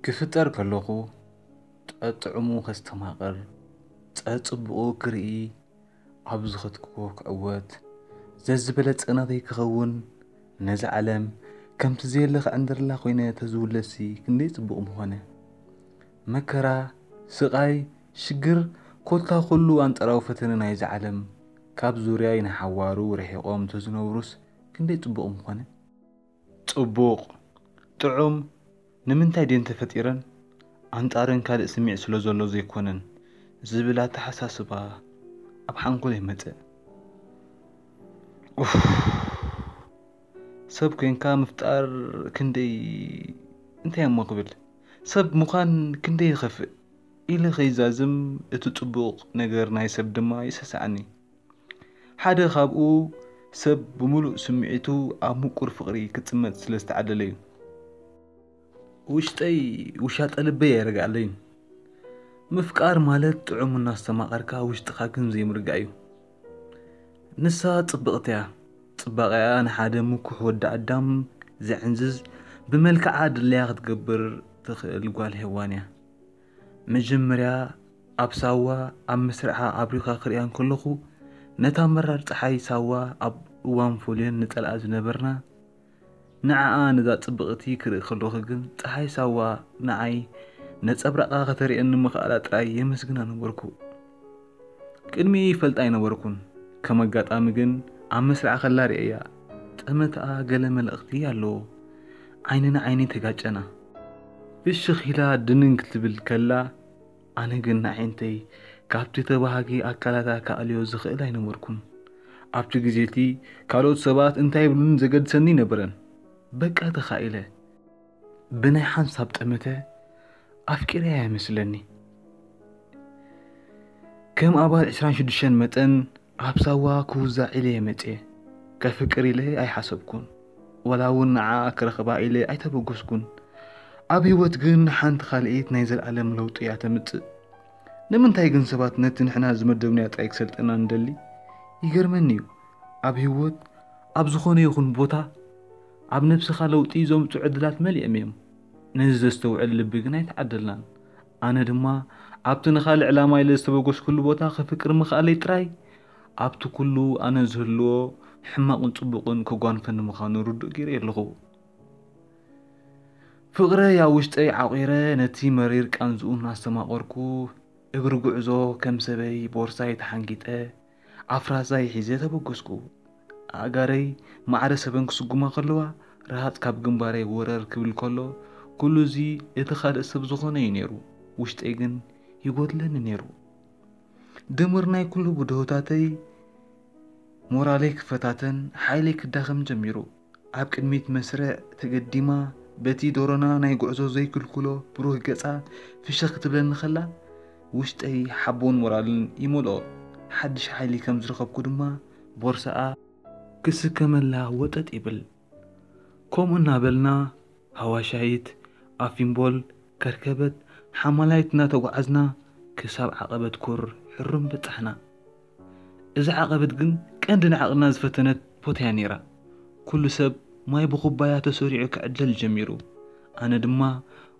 ክፍጠር ከለኹ፣ ጸጥዑሙ ከስተማቕር፣ ጸጽቡቑ ክርኢ፣ ኣብ ዝኸድክዎ ክዕወት፣ ዘዝበለጸ ናተይ ክኸውን፣ ነዛ ዓለም ከምቲ ዘየለ ክዕንድርላ ኮይነ ተዝውለሲ ክንደይ ጽቡቕ ምኾነ። መከራ፣ ስቓይ፣ ሽግር፣ ኮታ ኩሉ ኣንጻራዊ ፈተነ ናይዛ ዓለም፣ ካብ ዙርያይ ንሓዋሩ ርሒቖም ተዝነብሩስ ክንደይ ጽቡቕ ምኾነ። ጽቡቕ፣ ጥዑም፣ ንምንታይ ድየን ተፈጢረን? ኣንጻረን ካልእ ስምዒት ስለ ዘሎ ዘይኮነን ዝብል ኣተሓሳስባ ኣብ ሓንጎለይ መጸ። ኡፍ፣ ሰብ ኮንካ ምፍጣር ክንደይ፣ እንታይ እሞ ክብል፣ ሰብ ምዃን ክንደይ ይኸፍእ ኢለ ከይዛዝም፣ እቲ ጽቡቕ ነገር ናይ ሰብ ድማ ይሰስዓኒ። ሓደ ካብኡ ሰብ ብምሉእ ስምዒቱ ኣብ ምቁር ፍቕሪ ክጽመድ ስለ ዝተዓደለ እዩ። ውሽጠይ ውሻጠ ልበይ ኣይረግኣለይን። ምፍቃር ማለት ጥዑም እናስተማቐርካ ውሽጥኻ ግን ዘይምርጋእ እዩ። ንሳ ጽብቕቲ እያ። ጽባቐኣ ንሓደ ምኩሕ ወዲ ኣዳም ዘዕንዝዝ፣ ብመልክዓ ድለያ ክትገብር ትኽእል ጓል ሄዋን እያ። መጀመርያ ኣብ ሳዋ ኣብ መስርዓ ኣብሪኻ ክሪኣ እንከለኹ፣ ነታ መራር ጸሓይ ሳዋ ኣብ እዋን ፎልዮን ንጸልኣ ዝነበርና፣ ንዓኣ ነዛ ጽብቕቲ ክርኢ ከለኹ ግን፣ ጸሓይ ሳዋ ንዓይ ነጸብራቓ ከተርእየኒ ምኽኣላ ጥራይ የመስግና ነበርኩ። ቅድሚኡ ይፈልጣ ኣይነበርኩን። ከም ኣጋጣሚ ግን ኣብ መስርዓ ከላ ርእየያ። ጠመትኣ ገለ መልእኽቲ ኣለዎ። ዓይኒ ንዓይኒ ተጋጨና። ፍሽኽ ኢላ ድንን ክትብል ከላ፣ ኣነ ግን ንኣዒንተይ ካብቲ ተባሃጊ ኣካላታ ክኣልዮ ዝኽእል ኣይነበርኩን። ኣብቲ ግዜ እቲ ካልኦት ሰባት እንታይ ይብሉኒ ዘገድሰኒ ኣይነበረን። በቃ ተኻኢለ። ብናይ ሓንሳብ ጠመተ ኣፍቂረያ ይመስለኒ። ከም ኣባል ዕስራን ሽዱሽተን መጠን ኣብ ሳዋ ክውዛዕ ኢለ እየ መጽየ። ከፍቅር ኢለ ኣይሓሰብኩን። ዋላ እውን ንዓኣ ክረኽባ ኢለ ኣይተበገስኩን። ኣብ ህይወት ግን ሓንቲ ካልኢት ናይ ዘልኣለም ለውጢ እያ ተምጽእ። ንምንታይ ግን ሰባት ነቲ ንሕና ዝመደብናዮ ጥራይ ክሰልጠና ንደሊ? ይገርመኒ እዩ። ኣብ ህይወት፣ ኣብ ዝኾነ ይኹን ቦታ፣ ኣብ ነብስኻ ለውጢ ዘምጽኡ ዕድላት መሊኦም እዮም። ነዚ ዘስተውዕል ልቢ ግን ኣይተዓደልናን። ኣነ ድማ ኣብቲ ንኻልእ ዕላማ ኢለ ዝተበገስኩሉ ቦታ ከፍቅር ምኽኣለይ ጥራይ፣ ኣብቲ ኩሉ ኣነ ዝህልዎ ሕማቕን ጽቡቕን ከጓንፈኒ ምዃኑ ርዱእ ገይረ ኣለኹ። ፍቕረይ ኣብ ውሽጠይ ዓቑረ፣ ነቲ መሪር ቃንዝኡ እናስተማቐርኩ፣ እግሪ ጉዕዞ ከም ሰበይ ቦርሳይ ተሓንጊጠ፣ ኣፍራዛይ ሒዘ ተበገስኩ። ኣእጋረይ ማዕረ ሰበን ክስጉማ ከለዋ፣ ረሃጽ ካብ ግንባረይ ወረር ክብል ከሎ፣ ኩሉ እዚ እቲ ካልእ ሰብ ዝኾነ እዩ ነይሩ። ውሽጠይ ግን ይጎድለኒ ነይሩ። ድምር ናይ ኩሉ ብድሆታተይ ሞራለይ ክፈታተን፣ ሓይለይ ክዳኸም ጀሚሩ። ኣብ ቅድሚት መስርዕ ተገዲማ፣ በቲ ዶሮና ናይ ጉዕዞ ዘይክልክሎ ብሩህ ገጻ ፍሽኽ ክትብለኒ ከላ፣ ውሽጠይ ሓቦን ሞራልን ይመልኦ። ሓድሽ ሓይሊ ከም ዝረኸብኩ ድማ፣ ቦርሳኣ ክስከመላ ወጠጥ ይብል። ከምኡ እናበልና፣ ሃዋሻይት፣ ኣፊምቦል፣ ከርከበት፣ ሓማላይት እናተጓዓዝና፣ ክሳብ ዓቐበት ኩር ሕሩም በጻሕና። እዛ ዓቐበት ግን ቀንዲ ንዓቕልና ዝፈተነት ቦታ እያ ነይራ። ኩሉ ሰብ ማይ ብኹባያ ተሰሪዑ ክዕደል ጀሚሩ። ኣነ ድማ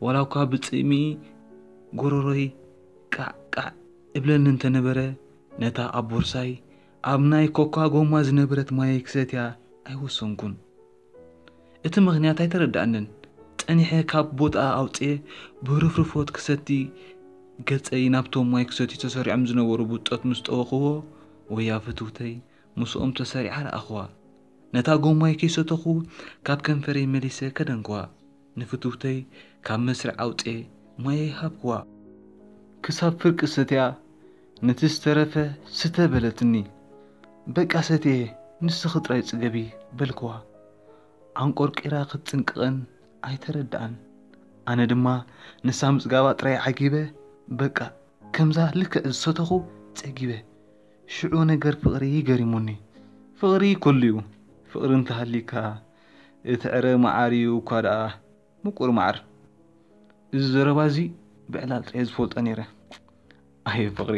ዋላ እኳ ብጽምኢ ጎረሮይ ቃዕ ቃዕ እብለኒ እንተነበረ፣ ነታ ኣብ ቦርሳይ ኣብ ናይ ኮካ ጎማ ዝነበረት ማየይ ክሰትያ ኣይወሰንኩን። እቲ ምኽንያት ኣይተረድኣንን። ጸኒሐ ካብ ቦታኣ ኣውጽኤ ብርፍርፎት ክሰቲ ገጸይ ናብቶም ማይ ክሰትዩ ተሰሪዖም ዝነበሩ ብጾት ምስ ጠወኽዎ፣ ወያ ፍትውተይ ምስኦም ተሰሪዓ ረኣኽዋ። ነታ ጎማይ ከይሰተኹ ካብ ከንፈረይ መሊሰ ከደንክዋ። ንፍትውተይ ካብ መስርዕ ኣውጽኤ ማየይ ሃብክዋ። ክሳብ ፍርቂ ሰትያ፣ ነቲ ዝተረፈ ስተ በለትኒ። በቃ ሰትየ፣ ንስኺ ጥራይ ጽገቢ በልክዋ። ኣንቆርቂራ ክትጽንቅቐን ኣይተረድኣን። ኣነ ድማ ንሳ ምጽጋባ ጥራይ ዓጊበ፣ በቃ ከምዛ ልክዕ ዝሰተኹ ጸጊበ። ሽዑ ነገር ፍቕሪ ገሪሙኒ። ፍቕሪ ከሉ'ዩ። ፍቕሪ እንተሃልዩካ እቲ ዕረ መዓር እዩ እኳ ደኣ ምቁር መዓር። እዚ ዘረባ እዚ ብዕላል ጥራይ ዝፈልጦ ነይረ። ኣየ ፍቕሪ፣